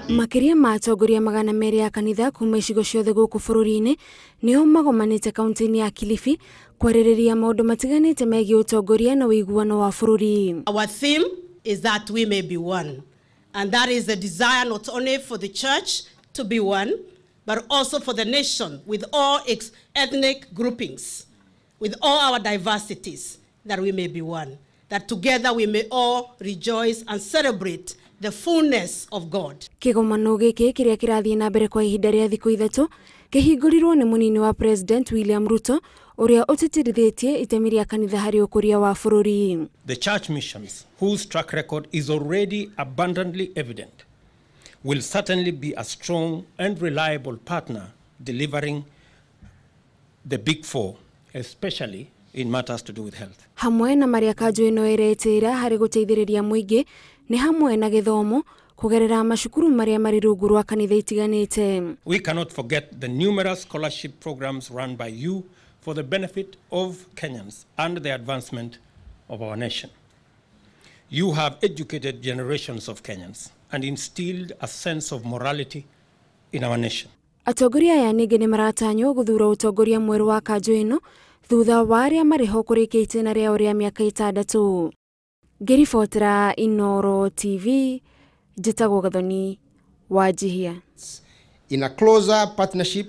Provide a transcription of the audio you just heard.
Makĩria ma atongoria 200 a kanitha kuma icigo ciothe gũkũ bũrũri-inĩ nĩo magomanĩte kaunti-inĩ ya Kilifi kwarĩrĩria maũndũ matiganĩte megiĩ ũtongoria na ũiguano wa bũrũri. Our theme is that we may be one, and that is the desire not only for the church to be one, but also for the nation with all its ethnic groupings, with all our diversities, that we may be one, that together we may all rejoice and celebrate the fullness of God. Kĩgomano gĩkĩ kĩrĩa kĩrathiĩ na mbere kwa ihinda rĩa thikũ 3 kĩhingũrirwo nĩ mũnini wa President William Ruto ũrĩa ũtĩtĩrithĩtie itemi rĩa kanitha harĩ ũkũria wa bũrũri. The church missions, whose track record is already abundantly evident, will certainly be a strong and reliable partner delivering the big four, especially in matters to do with health. Hamwe na marĩa kanjũ ĩno ĩretĩĩra harĩ gũteithĩrĩria mũingĩ nĩ hamwe na gĩthomo kũgerera macukuru marĩa marĩ rungu rwa kanitha itiganĩte. We cannot forget the numerous scholarship programs run by you for the benefit of Kenyans and the advancement of our nation. You have educated generations of Kenyans and instilled a sense of morality in our nation. Atongoria aya ningĩ nĩ maratanywo gũthura ũtongoria mwerũ wa kanjũ ĩno thutha wa arĩa marĩ ho kũrĩkia itĩna rĩao rĩa mĩaka 6. Ngĩribotera Inooro TV, njĩtagwo Gathoni Wanjihia. In a closer partnership